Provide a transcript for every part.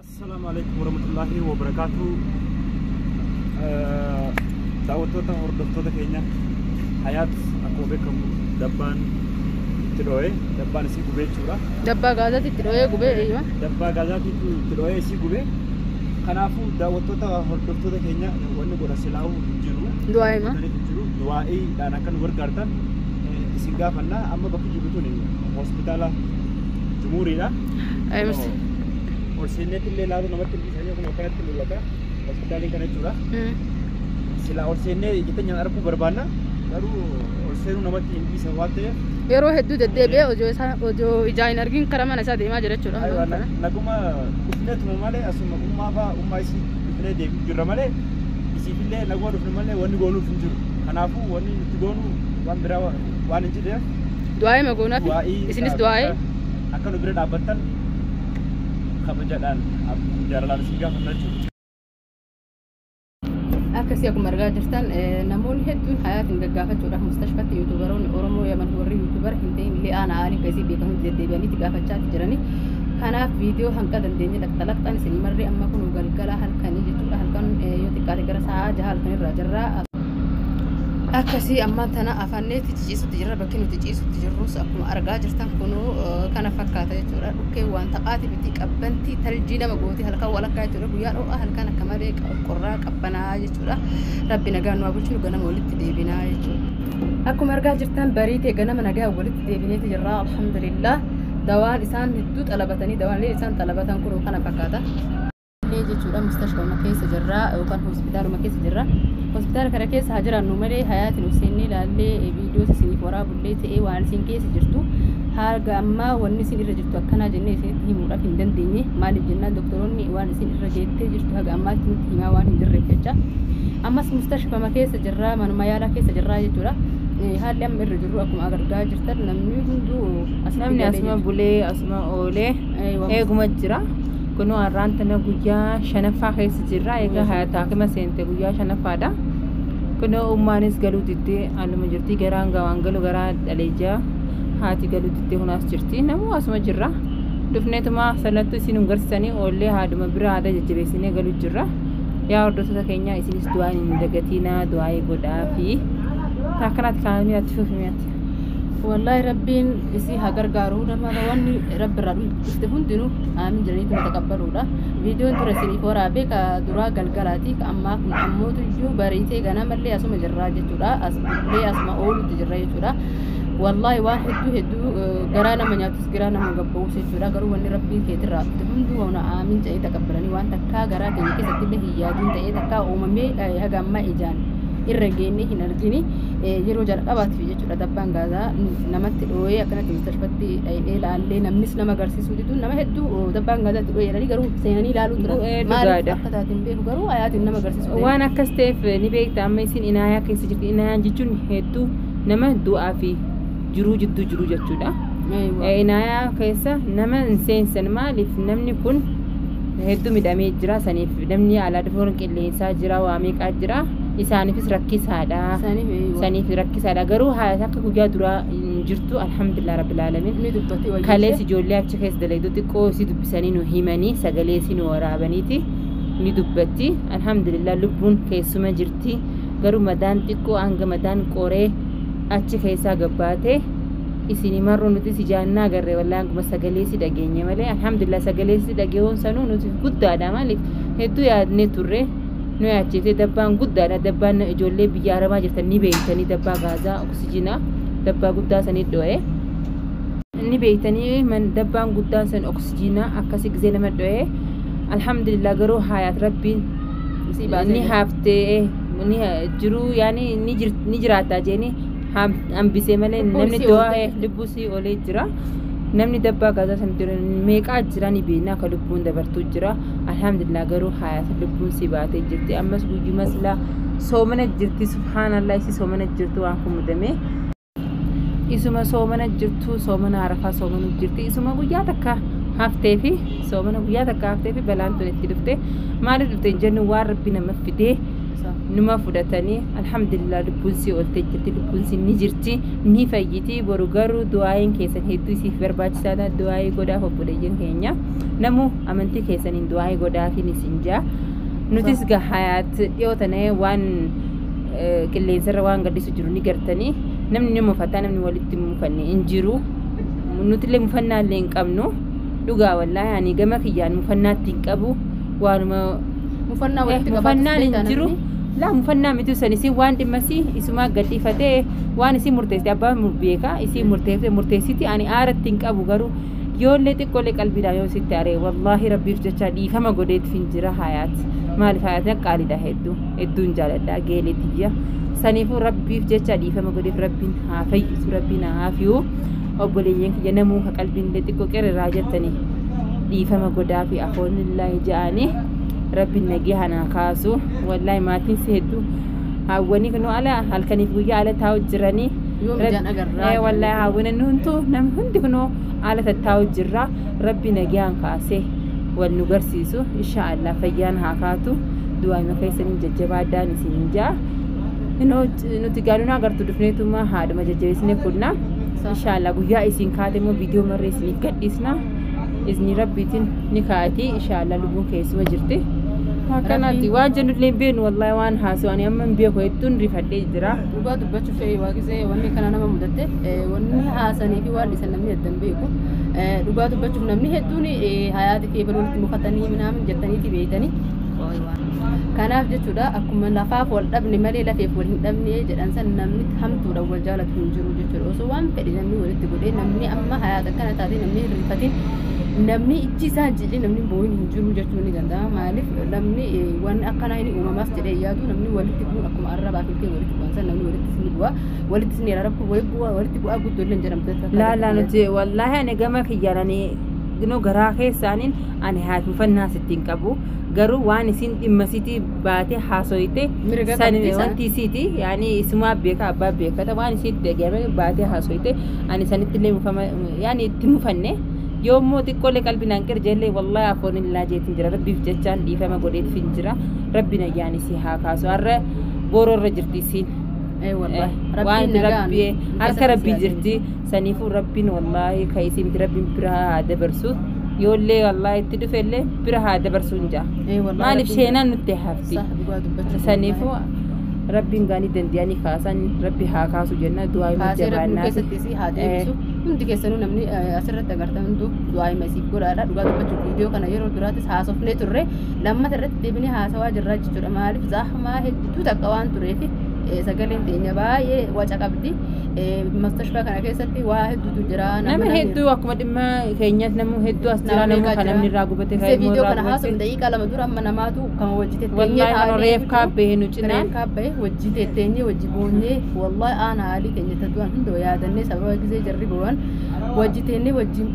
Assalaamu alaikum warahmatullahi wabarakaatu. Daawwattoota hordoftoota keenya, Hayaat akkuma beekamu dabbaan itti dhoo'ee, dabbaan isii gubee jechuudha. Dabbaa gaazaatti itti dhoo'ee gubee eeyyiba. Dabbaa gaazaatti itti dhoo'ee isii gubee. Kanaafuu daawwattoota hordoftoota keenya, wanni godha silaa'uu hin jiru. Du'aa'ima. Hin jiru. Du'aa'iidhaan akka nu gargaartan isin gaafanna. Amma bakki jiru tun hospitaala Jumuuriidha. Ol seenneetti illee ilaalu namatti hin dhiisanii, kun akkanatti mul'ata. Hospitaaliin kana jechuudha. Silaa ol seennee ija teenyaan arguu barbaanna. Garuu ol seenuu namatti hin dhiisan waan ta'eef. Yeroo hedduu deddeebi'ee osoo isaa osoo ijaa hin argin karaa mana isaa deemaa jira jechuudha. Aywa, naguma dhufneetuma malee, asuma ummaa fa'aa ummaa isii dhufnee deebi'u jirra malee, isiifillee naguma dhufne malee wanni goonuuf hin jiru. Kanaafuu wanni nuti goonu waan biraa waan hin jirreef Du'aa'ee magoonaaf du'aa'ii isinis du'aa'ee akka nu bira dhaabbattan kabajaadhaan jaalalaan isin gaafanna jechuudha. Akkasii akkuma argaa jirtan, namoonni hedduun Hayaatiin gaggaafachuudhaaf mustashfatti YouTuberoonni Oromoo Yaman, warri YouTuber hin ta'in illee aanaa aalii akkasii beekamu deddeebi'aniitti gaafachaa jirani. Kanaaf viidiyoo hanqa dandeenye laqxa laqxaan isin marree. Amma kun galgala halkanii jechuudha. Halkan yoo xiqqaate gara sa'a 6 halkan irraa jirra. Akkasii ammaan tana afanneetti ciciisutti jirra. Bakki nuti ciisutti jirrus akkuma argaa jirtan kunuu kana fakkaata jechuudha. Dhukkee waan taphaati miti, qabbantii taljii nama gooti halkan walakkaa jechuudha. Guyyaa dho'aa, halkan akka malee qorraa qabbanaa jechuudha. Rabbi nagaan nu haa bulchu, ganama walitti deebinaa jechuudha. Akkuma argaa jirtan bariitee ganama nagaa walitti deebineeti jirra, alhamdulillah. Dawaan isaan hedduu xalabatanii, dawaan isaan xalabatan kun kana fakkaata. Illee jechuudha, mustashfama keessa jirra yookaan hospitaaluma keessa jirra. Hospitaala kana keessa haa jiraannu malee, Hayaatiin ol seennee ilaallee viidiyoo isiniif waraabullee ta'ee, waan isin keessa jirtu haga ammaa wanni isin irra jirtu akkanaa jennee isinitti himuudhaaf hin dandeenye. Maaliif jennaan, doktoroonni waan isin irra geettee jirtu haga ammaatti nutti himaa waan hin jirreef jecha. Ammas mustashfama keessa jirra, manuma yaalaa keessa jirra jechuudha. Haalli amma irra jirru akkuma argaa jirtan namni hunduu asitti Namni galee asuma jechuudha. bulee asuma oolee eeguma jira. Kunoo har'aan tana guyyaa shanaffaa keessa jirra. Egaa Hayaat haakima seente guyyaa shanaffaadha. Kunoo ummaanis galuu diddee halluma jirti. Garaan gawaan galu garaa dhalee jira. Haati galuu diddee kunaas jirti. Namuu asuma jirra. Dhufneetuma sanattu isin hin garsiisanii oollee haadhuma bira haadha jajjabeessinee galuu jirra. Yaa hordoftoota keenya, isinis du'aa hin dagatinaa, du'aa godhaa fi akkanatti kaa'amee ati fufi mi'aati. Wallahi Rabbiin isii haa gargaaru. Nama wanni Rabbi irraa dhufte hundinuu aamin jedhaniitu taqabbaluudha. Viidiyoon ture isiniif waraabee ka duraa galgalaati, ka ammaa kun ammootu iyyuu bariitee ganamallee asuma jirraa jechuudha. As bullee asuma oolutti jirra jechuudha. Wallahi waan hedduu hedduu garaa nama nyaatus, garaa nama gabba'us jechuudha. Garuu wanni Rabbii keetirraa dhufte hunduu waan aamin jedhanii taqabbalanii, waan takkaa garaa keenya keessatti illee hin yaadin ta'ee takkaa uumamee haga ammaa ijaan irra geennee hin argini yeroo jalqabaatiif jechuudha. Dabbaan gaazaa namatti dhooyee akkanatti mustashfatti dhayinee laallee, namnis nama agarsiisuu diduun, nama hedduu dabbaan gaazaa itti dhooyee jedhanii garuu seenanii ilaaluu turan. Bu'ee Maaliif dhugaadha. akka taate hin beeku, garuu Hayaatiin nama agarsiisuu deema. Waan akkas ta'eef ni beekta, amma isin inaayaa keessa jirti. Inaayaan jechuun hedduu nama du'aa fi jiruu jidduu jiru jechuudha. Inaayaa keessa nama hin seensan. Maaliif? Namni kun hedduu midhamee jira. Saniif namni alaa dhufuun qilleensaa jira, waa meeqaa jira, isaaniifis rakkisaadha. Saniif eeywa. Saniif rakkisaadha. Garuu haala akka guyyaa duraa hin jirtu, alhamdulillah rabbil alamin. Ni dubbatti wayii. Kalees ijoollee achi keessa dalagdu xiqqoo isii dubbisanii nu himanii, sagalee isii nu waraabaniiti ni dubbatti. Alhamdulillah, lubbuun keessuma jirti. Garuu madaan xiqqoo hanga madaan qoree achi keessaa gabbaate isin marroo nuti si jaannaa agarre. Wallaahi hanguma sagalee si dhageenye malee, alhamdulillah, sagalee si dhageewwan sanuu nuti guddaadha. Maaliif, hedduu yaadnee turre, nu yaachifte. Dabbaan guddaadha. Dabbaan ijoollee biyya arabaa jirtan ni beektanii, dabbaa gaazaa oksijiinaa dabbaa guddaa sanii dho'ee inni beektanii, dabbaan guddaan san oksijiinaa akkasi gisee nama dho'ee. Alhamdulillah, garuu Hayaat Rabbiin Isii baasee ni jira. Haftee ni jiruu yaani ni jiraataa jeeni hambisee malee Lubbuun namni isii du'aa oolte. Lubbuu isii oolee jira. Namni dabbaa gaazaa san jiru meeqaa jira ni beekna, akka lubbuun dabartuu jira. Alhamdulillah, garuu Hayaat lubbuun si baatee jirti. Ammas guyyuma silaa soomana jirti. Subhaanallah, isii soomana jirtu waan kun mudamee isuma soomana jirtu, soomana Arafaa soomanu jirti. Isuma guyyaa takka haftee fi soomana guyyaa takka haftee fi balaan tun itti dhufte. Maaliif dhufte hin jennu, waan Rabbi nama fidee. Numa fudhatanii alhamdulillah lubbuun si ooltee jirti, lubbuun si ni jirti, ni fayyiti. Boru garuu du'aayin keessan hedduu isiif barbaachisaadha. Du'aayii godhaaf obboleeyyan keenya, namu amantii keessaniin du'aayii godhaafiin isin jaa. Nutis gaa Hayaat dhiyoo tanee waan qilleensarra waan gaddisu jiru ni gartanii, namni ni mufataa, namni walitti mufanne hin jiru. Nutillee mufannaallee hin qabnu, dhugaa wallaahi ani gama kiyyaan mufannaatti hin qabu waanuma. Mufannaa walitti Mufannaan hin jiru. Laa, mufannaa miti san, isin waan dhimmasii isumaa gadhiifatee waan isin murteessite abbaan beeka, isin murteessite murteessiti. Ani aaratti hin qabu, garuu yoollee xiqqoolee qalbiidhaan yoo sitti aree, wallaahi rabbiif jecha dhiifama godheetif hin jira. Hayaat maaliif, Hayaat qaaliidha, hedduu hedduun jaaladha geeleetiyya. Saniifuu rabbiif jecha dhiifama godheef. Rabbiin haa fayyisu, rabbiin haa haafiyu. Obboleeyyan kiyya, namuu ka qalbiin illee xiqqoo qirriraa jettanii dhiifama godhaa fi afoonillaahi ja'anii rabbiin nagee hanaa kaasu. Wallaahi maatiin si hedduu hawwanii kunoo ala halkaniif guyyaa ala taa'u jiranii. Yoo mijaan agarraa. Wallaahi hawwina huntuu namni hundi kunoo ala tattaa'u jirra. Rabbi nagayaan kaasee wal nu garsiisu insha Allah. Fayyaan haa kaatu, du'aayima keessaniin jajjabaadhaan isin jaa. Nuti gaanuu agartu dhufneetuma haadhuma jajjabeessine kunna. Insha Allah guyyaa isin kaate immoo viidiyoo marree isiniif gadhiisna. Izni rabbiitiin ni kaati insha Allah, lubbuun keessuma jirti. Akkanaatti waan jennullee hin beeknu, wallaahi waan haasa'u ani amma hin beeku, hedduun rifadhee jira. Dhugaa dubbachuuf waa gisee wanni kana nama mudatte wanni haasanii fi waan dhiisan namni addan beeku. Dhugaa dubbachuuf namni hedduun hayaati kee baluu walitti mufatanii minaamin jettaniiti beeytanii. Kanaaf jechuudha, akkuma lafaaf wal dhabne malee lafeef wal hin dhabne jedhan san, namni hamtuudhaan wal jaalatu hin jiru jechuudha. Osoo waan fedhe namni walitti godhee, namni amma hayaata akkana taate namni hin rifatin, namni ijji isaa jedhee namni boo'in hin jiru jechuun ni danda'ama. Maaliif, namni waan akkanaa inni uumamaas jedhee yaadu, namni walitti bu'uun akkuma arrabaa fi walitti bu'an san, namni walitti ni bu'a, walitti ni rarrabu, walitti bu'a, walitti bu'aa guddoo illee hin jedhamtu. Laalaa nuti wallaahi ani gama kiyyaan ani no garaa keessaaniin ani haati mufannaa sitti hin qabu, garuu waan isin dhimma sitii baatee haasoyte san wanti isiiti yaani isumaa beeka, abbaa beekata. Waan isiitti dhagahame baatee haasoyte, ani sanitti illee mufama yaani itti mufanne. Yoommoo xiqqoolee qalbii naan qirjeellee, wallaahi afoon illaa jeetiin jira, rabbiif jechaan dhiifama godheetif hin jira. Rabbi nayyaan isii haa kaasu, har'a booroo irra jirti isiin. Waan rabbi harka rabbii jirti. Saniifuu rabbiin wallaahi ka isii miti, rabbiin bira haa dabarsu. Yoollee wallaahi itti dhufellee bira haa dabarsu hin jaa. Maaliif, sheenaan nutti hafti. Saniifuu rabbiin gaanii danda'anii kaasan, rabbi haa kaasu jenna, du'aa hima jabaannaa. Keessatti haa deebisu. Hundi keessanuu namni asirratti agartan hunduu du'aa hima isiif godhaadha. Dhugaa dubbachuuf viidiyoo kana yeroo duraatis haasofnee turre, lammata irratti deebinee haasawaa jirraa jechuudha. Maaliif, zahmaa hedduu takka waan tureef sagaleen teenya baay'ee waca qabdi. Mastashfaa kana keessatti waa hedduutu jira. Nama hedduu akkuma dhimma keenyaatti nama hedduu as jira, nama kan namni irraa gubate kan viidiyoo kana haasofne daqiiqaa 2 dura amma namaatu kama wajji tetteenyee. Wallaahi reef kaabbee nu cinaan. Reef kaabbee wajji tetteenyee wajji boonyee, wallaahi aana haalii keenya tadu'an hunda yaadannee, sababa gisee jarri bo'an wajji teennee wajji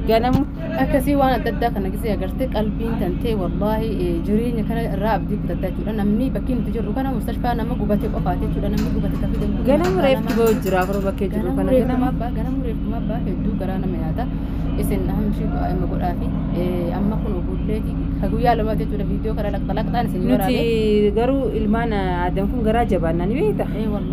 ganamu. Akkasii waan adda addaa kana gisee agartee qalbiin tantee wallaahi jireenya kana irraa abdii kutatta jechuudha. Namni bakki nuti jirru kana mustashfaa nama gubate qofaati jechuudha. Namni gubate ka fidan kun Ganamu reefti ba'u jira afur bakkee jiru kana ganamu abbaa, ganamu reeffuma abbaa hedduu garaa nama nyaata. Isin hamshii du'aa ima godhaa fi amma kun bulleeti ka guyyaa 2 jechuudha viidiyoo kana laqxa laqxaan isin Nuti garuu ilmaan aadam kun garaa jabaannaa ni beekta.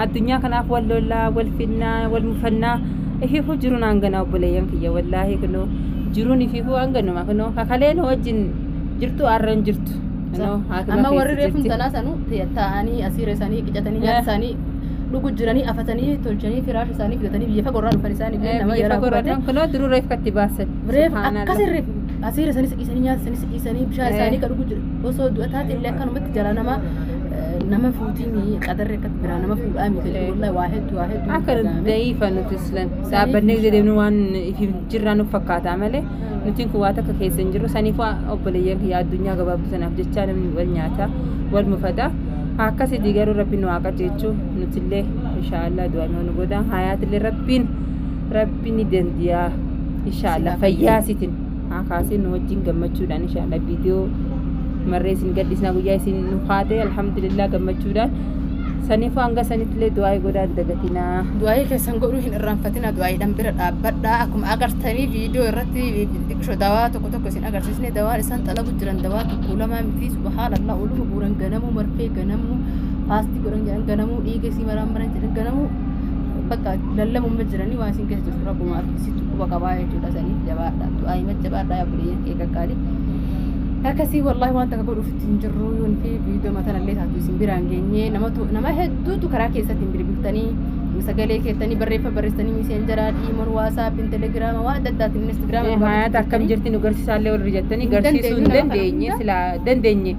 Addunyaa kanaaf wal lollaa, wal finnaa, wal mufannaa ifiifuu jiruun hanganaa obboleeyyan kiyya, wallaahi kunoo jiruun ifiifuu hanganuma kunoo kakaleen wajjin jirtu har'a hin jirtu. Amma warri reefuun tanaa sanuu taa'anii asiira isaanii qicatanii nyaata isaanii dhugu jiranii, afatanii tolchanii firaasha isaanii fidatanii biyya fagoo irraa dhufan isaanii nama yaraa gubate. Kunoo duruu reef katti baasan. Reef akkas reef asiira isaanii dhiisanii, nyaata isaanii dhiisanii, bishaan isaanii ka dhugu jiru. Osoo du'a taate illee akkanumatti jala nama nama fuutii qadarri akkatti biraa nama fuudhaa miti, wallahi waa hedduu waa hedduu. Akka da'iifa nuti islan dhaabbannee deemnu waan ifiif jirraa nu fakkaataa malee nuti kun waa takka keessa hin jiru. Saniif obboleeyyan kiyya, addunyaa gabaabduu sanaaf jecha namni wal nyaata, wal mufata. Akkasitti garuu rabbiin nu haa qajeelchu. Nutillee inshaallah du'aa nu godha. Hayaatillee rabbiin ni dandiyaa inshaallah fayyaasitin haa kaasee nu wajjin gammachuudhaan inshaallah viidiyoo marree isin gadhiisnaa guyyaa isin nu haate, alhamdulillah gammachuudhaan. Saniifuu hanga sanittillee du'aa godhaan dagatinaa. Du'aayii keessan godhuu hin irraanfatina du'aayiidhaan bira dhaabbadhaa akkuma agartanii viidiyoo irratti xiqqisho dawaa tokko tokko isin agarsiisne dawaan isaan xalabu jiran dawaa tokko lamaa miti subhaanallah oluma guuran ganamuu marfee ganamuu faastii godhan jedhan ganamuu dhiiga isii maraan maran jedhan ganamuu bakka lallabuma jiranii waan isin keessa jirtu rabbumaa fi isitti quba qabaa jechuudha saniif jabaadha du'aayii jabaadha yaa buleeyyan kee qaqqaali. Akkasii wallahi waan takka godhuuf hin jirru yoon fi viidiyoo matanallee taatu isin biraan geenye nama hedduutu karaa keessatti hin bilbiltanii sagalee keettanii barreeffama barreessanii miseenjaraa dhiimoon waasaappiin telegiraama waan adda addaatiin instagiraama Hayaata akkam jirti nu garsiisaallee warri jettanii garsiisuu hin dandeenye silaa dandeenye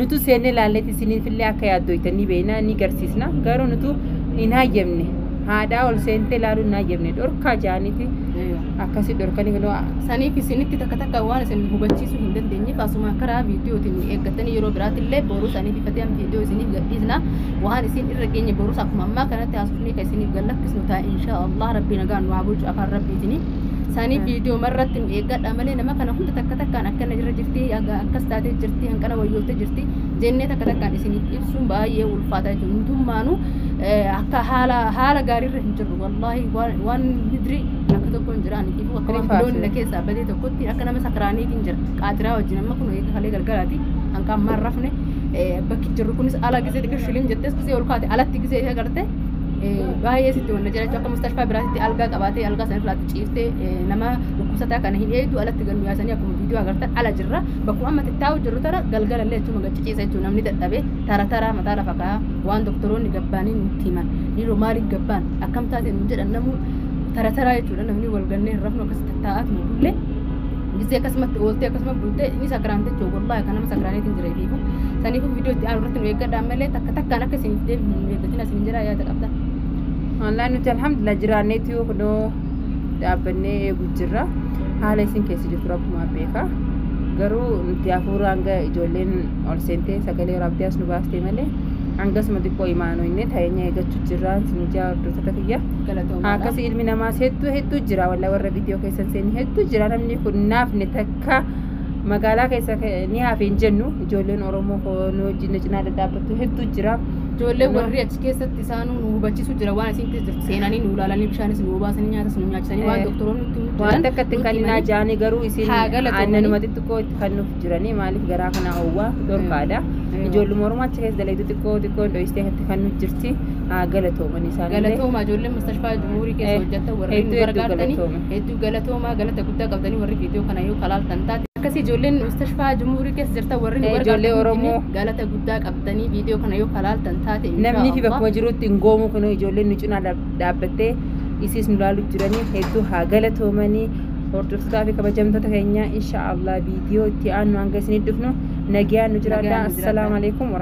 nutu seenne laalletti isiniifillee akka yaaddoytanii beekna ni garsiisna garuu nutu hin hayyamne haadhaa ol seentee laaluu hin hayyamne dhorkaa jaaniiti akkasii dhorkanii kunoo Saniif isinitti takka takka waan isin hubachiisuu hin dandeenyeef asuma karaa viidiyootiin eeggatanii yeroo biraatillee boruu saniif ifatee viidiyoo isiniif gadhiisna waan isin irra geenye boruus akkuma ammaa kanatti haasofnee kan isiniif gallakkisnu ta'a insha Allah rabbi nagaan nu haa bulchu afaan rabbiitini. Saniif viidiyoo marratti nu eeggadha malee nama kana hunda takka takkaan akkana irra jirti akkas taatee jirti hanqana wayyooftee jirti jennee takka takkaan isiniif ibsuun baay'ee ulfaata jechuudha. Hundummaanuu akka haala gaariirra hin jirru wallaahi waan midri akka tokko hin jiraan ifu akka waan biloon na keessaa badee tokkotti akka nama sakraaniitiin jira qaatiraa wajjin amma kun eega kalee galgalaati hanqa ammaa hin rafne bakki jirru kunis ala gisee xiqqoo shiliin jettes gisee ol kaate alatti gisee ishee garte baay'ee sitti wanna jira akka mustashfaa biraatti algaa qabaatee algaa sana irratti ciiftee nama dhukkubsataa kana hin eegdu alatti galmu yaasanii akkuma viidiyoo agartan ala jirra bakkuma amma taa'u jirru tara galgalallee achuma gacciciisa jechuun namni dadhabee tara tara mataa lafa kaa'aa waan doktoroonni gabbaanii nutti himan dhiiroo maaliif gabbaan akkam taate nuun jedhan namuu tara tara jechuudha namni wal gannee hin rafnu akkas tattaa'aatu nu bulle gisee akkasumatti ooltee akkasuma bultee ni sakraan jechuun wallaahi kan nama sakraaniitiin jira ifiifu saniifuu viidiyoo itti aanu irratti nu eeggadhaa malee takka takkaan akka isiniif deebinu nu eeggatina isinin jira yaada qabda. Wallaan nuti alhamdulillah jiraanneetu kunoo dhaabbannee eeguu jirra. Haala isin keessa jirtu rabbumaa beeka. Garuu nuti hafuura hanga ijoolleen ol seentee sagalee waraabdee as nu baastee malee hangasuma xiqqoo imaanoo inni taa'eenya eeggachuu jirra. Isin ijaa hordoftoota kiyya. Akkasii ilmi namaas hedduu hedduu jira. Wallaa warra viidiyoo keessan seeni hedduu jira. Namni kun naafne takka magaalaa keessa ni hafe hin jennu ijoolleen Oromoo nu wajjin cinaa dhadhaabbattu hedduu jira. Ijoolleen warri achi keessatti isaanuu nu hubachiisu jira waan isin keessa jirtu seenanii nu ilaalanii bishaanis nu obaasanii nyaatas nu nyaachisanii waan doktoroonni nutti himu Waan takka itti kan naa jaanii garuu isin aannanuma xixiqqoo itti kennuuf jiranii maaliif garaa kana oowwaa dhorkaadha. Ijoolluma Oromoo achi keessa dalagitu xiqqoo xiqqoo dho'istee itti kennuuf jirti. Haa galatooman isaanillee. Galatooma ijoolleen mustashfaa jumhuurii keessa hojjetan warri nu gargaartanii hedduu galatooma galata guddaa qabdanii warri viidiyoo kana yoo kalaaltan taate. Akkasii ijoolleen mustashfaa jumhuurii keessa jirtan warri nu Ijoollee Oromoo galata guddaa qabdanii viidiyoo kana yoo kalaaltan taate namni fi bakkuma jirutti hin goomu kun ijoolleen nu cinaa dhaabbattee isiis nu laalu jiranii hedduu haa galatoomanii hordoftootaa fi kabajamtoota keenya insha Allah viidiyoo itti aanu hanga isinii dhufnu nagaan nu jiraadhaa. Assalaamu alaikum.